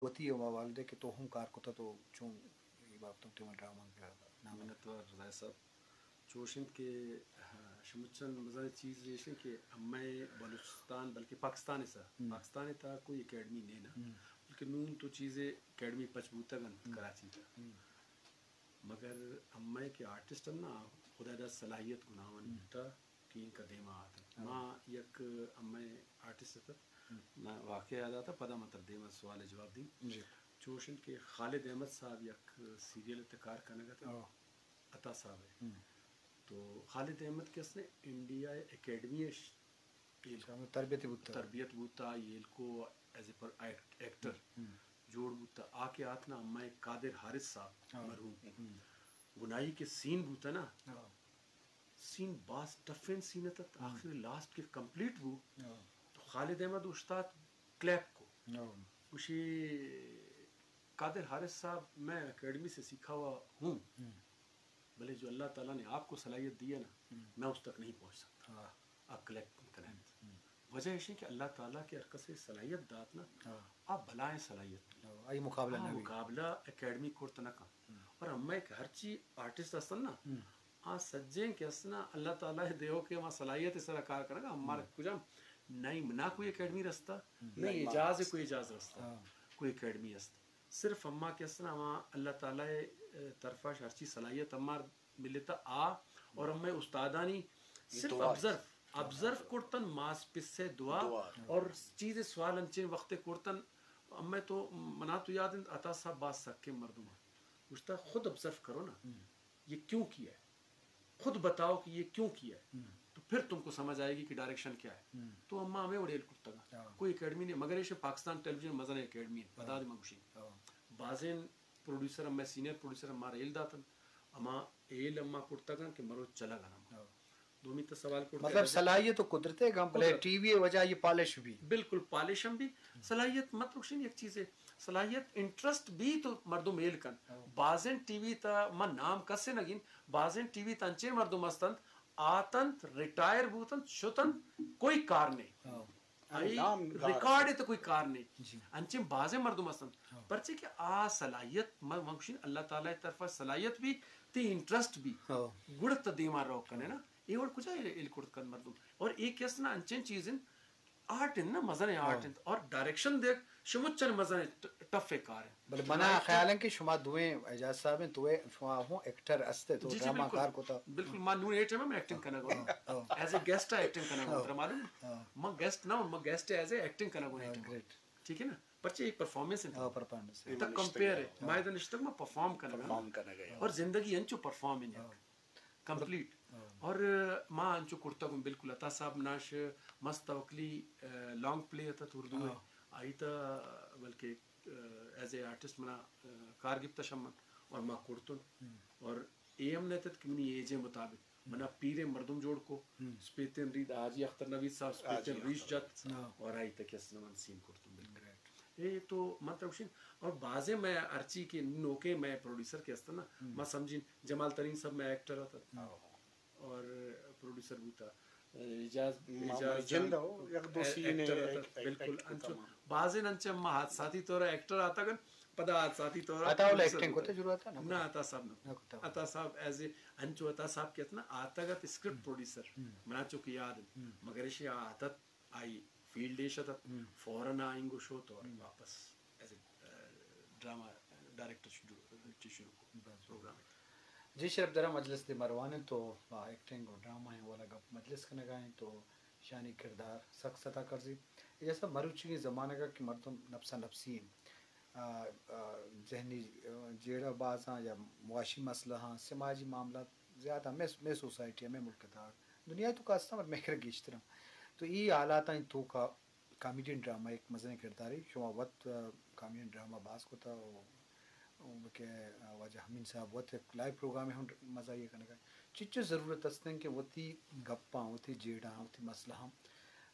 وتی ہما والدہ کہ تو ہم کار کتہ، تو چون اے بابت ءَ ٹیم ءَ ڈرامہ ءَ نام؟ منتوار رضا صاحب۔ چوش انت کہ، ہاں، شمچن مزن چیز ایش انت کہ امئے بلوچستان بلکہ پاکستان ءِ سر، ہم۔ پاکستان ءِ تہا کوئی اکیڈمی نین ءَ، ہم۔ بلکہ نون تو چیزے اکیڈمی پچ بوتگ انت، ہم۔ کراچی ءِ تہا۔ ہم۔ مگر امئے کہ آرٹسٹ انت نا، خدا داد صلاحیت گناہ ہم۔ بوتہ۔ کہ اینکا دیما آتنت۔ ہاں۔ ما یک امئے آرٹسٹ اتت، ہم۔ ما واقعہ یاد آتا، پدا ما تر دیما سوال جواب دیم۔ جی۔ چوش انت کہ خالد احمد صاحب یک سیریل تے کار کنگ اتنت، ہاں۔ عطا صاحب ءِ۔ ہم۔ تو خالد احمد کہ است نے انڈیا اکیڈمی اش اچھا، ہمیں تربیت بوتا۔ تربیت بوتا، ایلکو ایز اے پر ایکٹ-، ایکٹر ہم۔ جوڑ بوتا۔ آ کہ آت نا امئے قادر حارث صاحب ہاں۔ مرحوم۔ ہم۔ گناہی کہ سین بوتا نا، ہاں۔ سین باز ٹفیں سین اتت، ہم۔ آخر لاسٹ کہ کمپلیٹ بو، ہاں۔ تو خالد احمد استاد کلیپ کو۔ ہاں۔ گوشی، قادر حارث صاحب، میں اکیڈمی سے سیکھا ہوا ہوں، ہم۔ بلے جو اللہ تعالیٰ نے آپ کو صلاحیت دی ہے نا، ہم۔ میں اس تک نہیں پہنچ سکتا۔ ہاں۔ آپ کلیکٹ کنیں۔ ہم۔ وجہ ایش انت کہ اللہ تعالیٰ کہ ہر کسے صلاحیت دات نا، ہاں۔ آ بلائیں صلاحیت۔ ہاں، آئی مقابلہ آ نہ بی۔ مقابلہ اکیڈمی کرت نہ کن۔ ہم۔ اور ہمے کہ ہرچی آرٹسٹ ہستن نا، ہم۔ آ سجیں کہ است نا، اللہ تعالیٰ ءِ دیوک ءَ ہما صلاحیت ءِ سرا کار کنگا، ہمارا ہم۔ کجام نہ، نہ کوئی اکیڈمی رستا، ہم۔ نہ نہ اعجاز ءِ کوئی اعجاز رستا، ہاں۔ کوئی اکیڈمی است۔ صرف ہما کہ است نا، ہما اللہ تعالیٰ ءِ طرفا ہرچی صلاحیت ہمار ملتا آ، اور ہمے استادانی صرف دعا۔ آبزرو، آبزرو کرتن، ماس پس ءِ دعا، دعا۔ اور چیز سوال انچیں وقت کرتن، ہمے تو منا تو یاد انت، عطا صاحب باز سکیں مردم انت۔ گوشتا خود آبزرو کرو نا، ہم۔ یہ کیوں کیا ہے؟ خود بتاؤ کہ یہ کیوں کیا ہے؟ ہم۔ تو پھر تم کو سمجھ آئے گی کہ ڈائریکشن کیا ہے۔ ہم۔ تو اما ہمے وڑ ہیل کرتگا۔ ہاں۔ کوئی اکیڈمی نہیں، مگر ایشی پاکستان ٹیلی ویژن مزن اکیڈمی ہے، پدا ہاں۔ دے ما گوشیں۔ ہاں۔ بازیں پروڈیوسر، ہمے سینئر پروڈیوسر ہمارا ہیل داتن، ہما ہیل ہما کرتگن کہ مرو چلگا ہما۔ ہاں۔ دومی تا سوال کرتے مطلب ہیں۔ صلاحیت و قدرت ہے، گم بلے قدرت۔ ٹی وی وجہ یہ پالش بھی۔ بالکل پالش ہم بھی۔ صلاحیت مت رکشن یک چیز ہے۔ صلاحیت انٹرسٹ بھی تو مردم ہیل کن۔ ہاں۔ بازیں ٹی وی تا من نام کسے نگین، بازیں ٹی وی تا انچیں مردم ہستنت، آتنت، ریٹائر بوتنت، شتنت، کوئی کار نہیں۔ ہاں۔ آئی نام دار۔ ریکارڈ تو کوئی کار نہیں۔ جی۔ انچیں بازیں مردم ہستنت۔ ہاں۔ پرچے کہ آ صلاحیت، من، من گوشین اللہ تعالیٰ طرفا صلاحیت بھی، تی انٹرسٹ بھی۔ ہاں۔ گڑ تا دیما رو کنے نا۔ اے وڑ کجا ہیل کرت کن مردم۔ اور اے کس نا انچیں چیز انت، آرٹ انت نا، مزن آرٹ ہاں۔ انت۔ اور ڈائریکشن دیکھ، شمچن مزن ٹ-، ٹف کار انت۔ بلے منا ڈائریکٹر خیال ہے کہ شما دوئیں، اعجاز صاحب ہیں، دوئیں شما ہوں ایکٹر ہستے تو ایکٹر ہستے، جی، جی، ڈرامہ بالکل۔ کار کو تا۔ بالکل، ما نون اے ٹائم ہم ایکٹنگ کنگ ہوں۔ ہاں۔ ایز اے گیسٹ ایکٹنگ کنگ ہوں، ہاں۔ ترا معلوم؟ ہاں۔ ما گیسٹ نہ ہوں، ما گیسٹ ایز اے ایکٹنگ کنگ ہوں اے ہاں، ٹائم۔ گریٹ۔ ٹھیک ہے نا؟ پرچے ایک پرفارمنس انت۔ ہاں، پرفارمنس۔ تک کمپیئر ہے۔ ہاں۔ ما ادا نشتگ ما پرفارم کنگ ہوں۔ پرفارم کنگ ہے۔ اور زندگی انچو پرفارم انت۔ ہاں۔ کمپلیٹ۔ ہاں۔ اور ما انچو کرتگ ہوں بالکل۔ عطا صاحب ناش مست توکلی، آ، لانگ پلے اتت اردو ء۔ ہاں۔ آئی تا بلکہ، آ، ایز اے آرٹسٹ منا، آ، کار گپتا شمن اور ما کرتن۔ ہم۔ اور اے ہم نہ اتت کہ منی ایج ء مطابق ہم۔ منا پیریں مردم جوڑ کو، ہم۔ سپیتیں ریت، حاجی اختر نوید صاحب حاجی سپیتیں ریش اختر جت نوید صاحب۔ اور آئی تا کہ است من سین کرتن بالکل۔ گریٹ۔ اے تو من ترا گوشین، اور بازیں مئے ہرچی کہ نوکیں مئے پروڈیوسر کہ است نا، ہم۔ ما سمجھین جمال ترین صاحب مئے ایکٹر اتت۔ ہاں۔ اور پروڈیوسر بوتا، اعجاز، محمد اعجاز جند جان ہو، یک دو اے-، سین ایکٹر ایک، اتت، ایک، بالکل ایک انچو۔ بازیں انچے ما حادثاتی طور ایکٹر آتگن، پدا حادثاتی طور عطا اللہ پروڈیوسر ایکٹنگ بوتا۔ کتے شروعات نا؟ نہ، عطا صاحب نہ۔ نہ کتا۔ عطا صاحب ایز اے، انچو عطا صاحب کہت نا، آتگ ات اسکرپٹ ہم۔ پروڈیوسر، ہم۔ منا چو کہ یاد انت۔ ہم۔ مگر ایشی آ اتت، آئی فیلڈ ایش اتت، ہم۔ فوراً آ انگو شوت اور ہم۔ واپس ایز اے، آ، ڈرامہ ڈائریکٹر شروع، چی شروع کو بس۔ پروگرام۔ جی شرف درا مجلس دے مروان انت تو، آ، ایکٹنگ اور ڈرامہ ہیں والا گپ مجلس کنگا ہیں تو شانی کردار سک ستا کرزی۔ جیسا مروچی زمانہ کا کہ مردم نفسا نفسی ہیں۔ آ، آ، ذہنی، آ، جیڑہ بازاں یا معاشی مسئلہ ہاں، سماجی معاملات زیادہ مئے، مئے سوسائٹی ء، مئے ملک ء تہا، دنیا ء توکا است اں، بلے مئے کرا گیشتر اں۔ تو اے حالاتانی توکا کامیڈین ڈرامہ یک مزنیں کردارے۔ شما وت، آ، کامیڈین ڈرامہ باز کتا و، و کہ، آ، واجہ امین صاحب وت یک لائیو پروگرامے ہم مزاحیہ کنگا۔ چچو ضرورت است انت کہ وتی گپاں، وتی جیڑہاں، وتی مسئلہاں،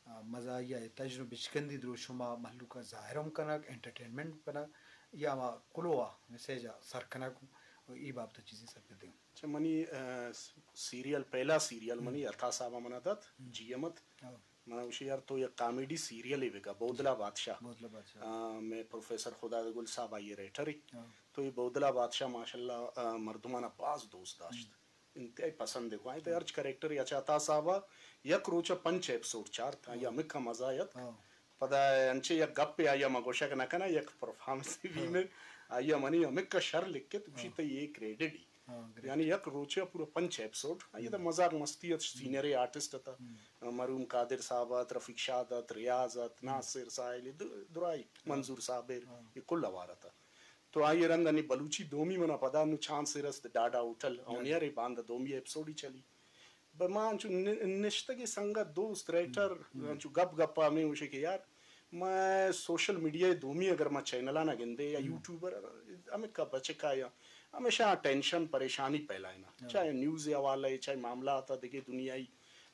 آ، مزاحیہ ء تجربہ بچکندی دروشم ء مہلوک ء ظاہر ہم کنگ، انٹرٹینمنٹ کنگ یا ہما کلوہ ء میسج ء سر کنگ، و اے بابت ء چیزے سرپد دیں۔ اچھا، منی، آ، س-، سیریل، پہلا سیریل ہم۔ منی عطا صاحب ء منا دات، ہم۔ جی ایم ات۔ ہاں۔ من گوشی یار تو یک کامیڈی سیریلے بکا، بودلا بادشاہ۔ بودلا بادشاہ۔ آ، مئے پروفیسر خداداد گل صاحب آئی رائٹر اے۔ ہاں۔ تو اے بودلا بادشاہ ماشاءاللہ، آ، مردمانا باز دوست داشت۔ ہم۔ انتہائی پسند کو۔ آئی تہ ہرچ کریکٹر یا چہ عطا صاحب یک روچ پنچ ایپیسوڈ چارت، آئی ہاں۔ ہمکا مزہ یت۔ ہاں۔ پدا انچے یک گپے آئی ما گوشگ نہ کناں، یک پرفارمنس بی ہاں۔ نے، آئی منی ہمکا شر لکھت، گوشی ہاں۔ تئی اے کریڈٹ اے۔ ہاں، گریٹ۔ یعنی یک روچے پورا پنچ ایپیسوڈ، آئی تہ ہم۔ مزاق مستی ات، ہم۔ سینئر آرٹسٹ اتا، ہم۔ مرحوم قادر صاحب ات، رفیق شاد ات، ریاض ات، ہم۔ ناصر ساحل، د-، درائی، ہاں۔ منظور صابر، ہاں۔ اے کل ہوار ات۔ تو آئی رند انی بلوچی دومی منا پدا نو چانس رست ڈاڈا ہوٹل، ڈاڈا۔ اونیئر اے باندا دومی ایپیسوڈی چلی۔ بہ ما انچو ن-، نشتگیں سنگت، دوست، رائٹر، ہم، ہم۔ انچو گپ گپا ہمے گوشے کہ یار، ما سوشل میڈیا دومی اگر ما چینلانا گندے یا ہم۔ یوٹیوبر، ہمکا بچکا یا ہمیشہ ٹینشن، پریشانی پھیلائینا۔ ہاں۔ چاہے نیوز حوالہ اے، چاہے معاملات آ دگہ دنیائی۔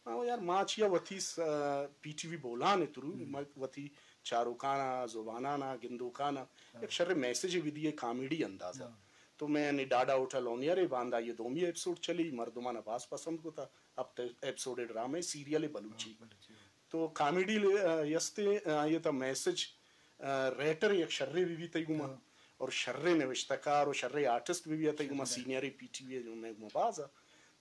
ما یار، ما چیا وتی س-، آ، پی ٹی وی بولان تھرو، ہم۔ ما وتی چاروکانا، زبانانا، گندوکانا، ہاں۔ یک شر میسج بدیے کامیڈی اندازا۔ ہاں۔ تو مئے نی ڈاڈا ہوٹل اونیئر اے باندا آئی دومی ایپیسوڈ چلی، مردمانا باز پسند کتا۔ ہپت ایپیسوڈ ڈرامہ سیریل بلوچی۔ ہاں، بلوچی۔ تو کامیڈی لے-، آ، یستے، آ، آئی تہ میسج، آ، رائٹر یک شرے بی بی تئی گوما، ہاں۔ اور شرے نوشتہ کار اور شرے آرٹسٹ بی بی تئی گوما، شرے۔ سینئر پی ٹی وی جو مئے گوما باز آ۔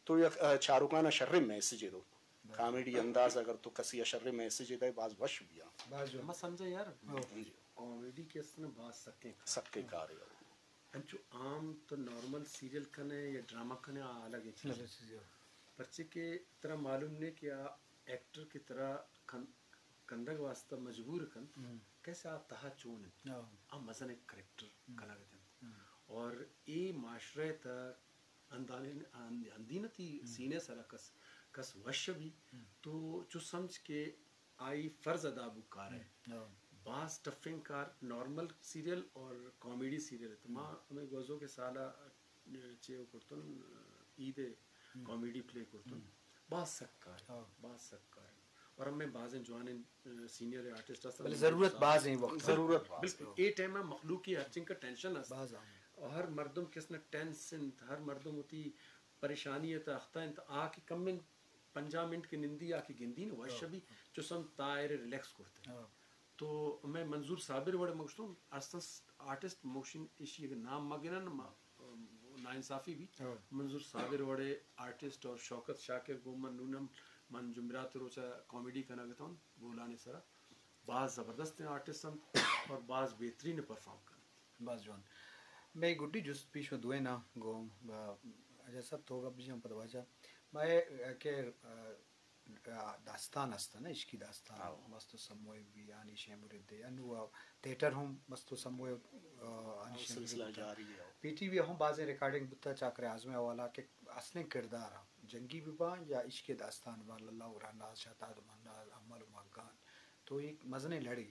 تو یک، آ، چاروکانا شرے میسج دو۔ بلے۔ کامیڈی انداز اگر تو کسی شرے میسج دے باز وش بیا۔ باز وش۔ ما سمجھا یار، ہاں۔ جی۔ کامیڈی کہ است نا باز سکیں کار۔ سکیں کار ہے۔ انچو عام تو نارمل سیریل کنے یا ڈرامہ کنے، آ الگ چیز۔ الگ چیز ہے۔ پرچے کہ ترا معلوم نے کہ آ ایکٹر کہ ترا کن-، کندگ واسطہ مجبور کنت، ہم۔ کیسے آ تہا چون انت۔ ہاں۔ آ مزن ایک کریکٹر ہم۔ کنگ ات انت۔ ہم۔ اور اے معاشرہ تہ اندانین-، اند-، اندینتی ہم۔ سینے سرا کس، کس وش بی ہم۔ تو چو سمجھ کہ آئی فرض ادا بو کارے۔ ہم۔ ہاں۔ باز ٹفیں کار، نارمل سیریل اور کامیڈی سیریل۔ تو ما ہم۔ ہمیں گوزو کے سالا چے کرتن، عید ہم۔ کامیڈی پلے کرتن۔ ہم۔ باز سک کار، ہاں۔ باز سک کار۔ اور ہمیں بازیں جوانیں، آ، سینئر آرٹسٹ ہستن۔ بلے ضرورت باز ہیں وقت۔ ضرورت باز۔ بالکل۔ اے ٹائم مخلوق کی ہر چنگ کا ٹینشن ہست۔ باز ہاں۔ اور ہر مردم کس نہ ٹینس انت، ہر مردم ہوتی پریشانی ہے تو اختہ انت، آ کہ کم انت پنجاہ منٹ کہ نندی آ کہ گندی نہ وش ہاں۔ بی، چو سم تائر ریلیکس کرتے۔ ہاں۔ تو میں منظور صابر وڑے مگشتوں، استن آرٹسٹ موشن ایشی اگر نام مگنن، ما-، ناانصافی بی۔ ہاں۔ منظور صابر وڑے آرٹسٹ اور شوکت شاکر گوں من نونم من جمعرات روچا کامیڈی کنگ اتون بولانے سرا۔ باز زبردست آرٹسٹ انت اور باز بہترین پرفارم کنت۔ باز جوان۔ مئے گڈی جست پیش و دوئیناں گوں، آ، اجازت تو گپ بجاں پد واجہ۔ مئے کہ، آ، آ، داستان است نا، عشقی داستان، ہاؤ۔ مست و سموئے بی آنی شے مرید دے۔ انو آ تھیٹر ہم مست و سموئے، آ، آنی ہاؤ، شے مرید سلسلہ دے۔ جاری ہے۔ پی ٹی وی ہم بازیں ریکارڈنگ بوتا چاکر اعظم حوالہ کہ اصلیں کردار ہم جنگی بہ باں یا عشقی داستان باں، للہ و رہناز، شہتاد و مہناز، امل و مگان۔ تو یک مزنیں لڑے۔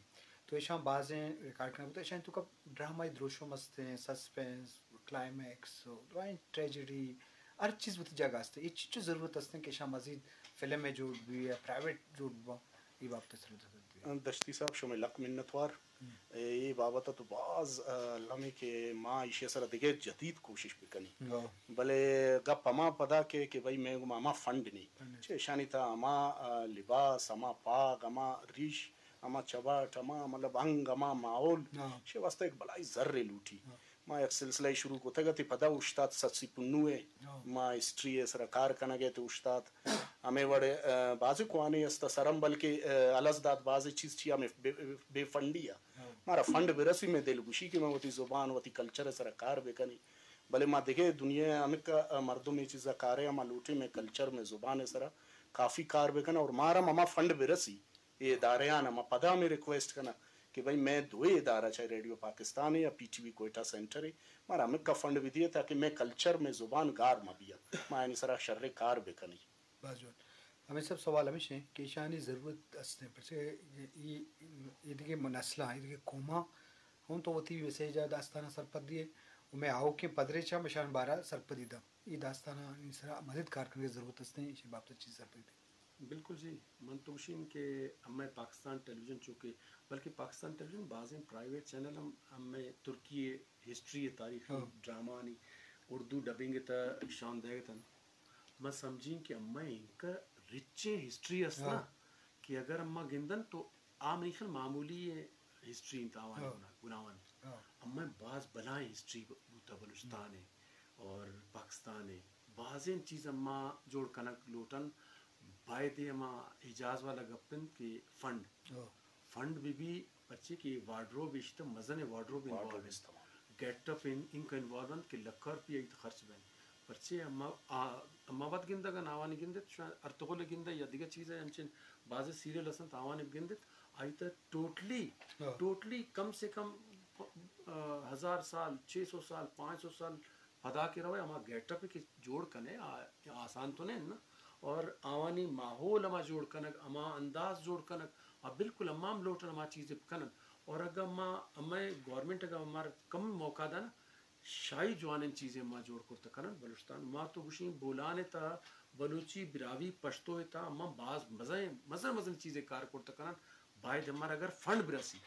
تو ایشاں بازیں ریکارڈ کنگ بوتگ۔ ایشاں توکا ڈرامائی دروشم است ایں، سسپنس، کلائمیکس، درائیں ٹریجڈی، ہر چیز وتی جاگہ است۔ اے چچو ضرورت است کہ ایشاں مزید فلم ء جوڑ بی یا پرائیویٹ جوڑ بباں، اے بابت ء سر ء دست بی۔ دشتی صاحب، شمئے لک منتوار۔ ہم۔ اے، اے بابت ء تو باز، آ، لمے کہ ما ایشی ء سر ء دگہ جدید کوشش بکنیں۔ ہاں۔ بلے گپ ہما پدا کہ، کہ بھئی مئے گوما ہما فنڈ نی۔ فنڈ نی۔ چہ ایشانی تھا ہما، آ، لباس، ہما پاگ، ہما ریش، ہما چباٹ، ہما مطلب انگ، ہما ماحول، ہاں۔ ایشی واسطہ ایک بلائی زرے لوٹی۔ ہاں۔ ما یک سلسلہ شروع کتگ ات، پدا اوشتات سسی پنو ء ہاں۔ ما ہسٹری ء سرا کار کنگ ء ات اوشتات۔ ہمے وڑ، آ، بازیں کوہنیں است سرم، بلکہ، آ، الس دات بازیں چیز چیا ہمے بے، بے فنڈی ء۔ ہاں۔ مارا فنڈ برسی، مئے دل گوشی کہ ما وتی زبان، وتی کلچر ء سرا کار بکنیں۔ بلے ما دگہ دنیا ء ہمک مردم اے چیزا کارے، ما لوٹیں مئے کلچر، مئے زبان ء سرا کافی کار بکناں اور مارا ہما فنڈ برسی۔ اے ادارہاں ما پدا ہمے ریکویسٹ کناں کہ بھئی مئے دوئیں ادارہ چاہے ریڈیو پاکستان ہے یا پی ٹی وی کوئٹہ سینٹر ہے، مارا ہمکا فنڈ بدیے تاکہ مئے کلچر، مئے زبان گار مہ بیت، ما آیانی سرا شریں کار بکنیں۔ باز جوان۔ ہمے سب سوال ہمیش ہیں کہ ایشانی ضرورت است ہیں، پرچہ اے، اے، اے دگہ نسلاں، اے دگہ قوماں ہوں تو وتی میسج ء داستاناں سرپد دیے، و مئے آؤکیں پدریچاں بشان بارا سرپدی داں۔ اے داستانانی سرا مزید کار کنگ ء ضرورت است ہیں، ایشی بابت چیز سرپدی دے۔ بالکل جی، من تو گوشین کہ ہمے پاکستان ٹیلی ویژن چونکہ، بلکہ پاکستان ٹیلی ویژن بازیں پرائیویٹ چینل ہم ہمے ترکی ء ہسٹری ء تاریخی ہاں۔ ڈرامہ آنی اردو ڈبنگ ء تہ شان دئیگ اتن۔ من سمجھین کہ ہمے انکہ رچیں ہسٹری است نا ہاں۔ کہ اگر اما گندن تو آ منی خیال معمولی ہسٹری انت آوانی ہاں۔ گناہ، گناہوانی۔ ہاں۔ اما باز بلائیں ہسٹری بوتا بلوچستان ہے اور پاکستان ہے۔ بازیں چیز اما جوڑ کنگ لوٹن، باید اما اعجاز والا گپ انت کہ فنڈ، ہاں۔ فنڈ بہ بی، پرچے کہ وارڈروب ایشی تہ مزن وارڈروب انوالو انت۔ گیٹ اپ ان، انکا انوالو انت کہ لکھاں روپیہ ایت خرچ بین۔ پرچے اما، آ، اما وت گندگ ء ناوانی گندت، شاید ارطغرل ء گندے یا دگہ چیز ء، انچن بازیں سیریل ہست انت، آوانی گندت، آئی تہ ٹوٹلی، ہاں۔ ٹوٹلی کم سے کم، آ، ہزار سال، چھ سو سال، پانچ سو سال پدا کہ روئے، ہما گیٹ اپ کہ جوڑ کنے، آ، آسان تو نہ انت نا۔ اور آوانی ماحول ہما جوڑ کنگ، ہما انداز جوڑ کنگ، آ بالکل ہما ہم لوٹن ہما چیز کنن۔ اور اگاں ما، ہمے گورنمنٹ اگاں ہمارا کم موقع دا نا، شاہی جوانیں چیزیں ما جوڑ کرت کنن بلوچستان۔ ما تو گوشیں بولان ء تہا، بلوچی براہوئی پشتو ء تہا ما باز مزن، مزن مزن چیزیں کار کرت کنن۔ باید ہمارا اگر فنڈ برسی،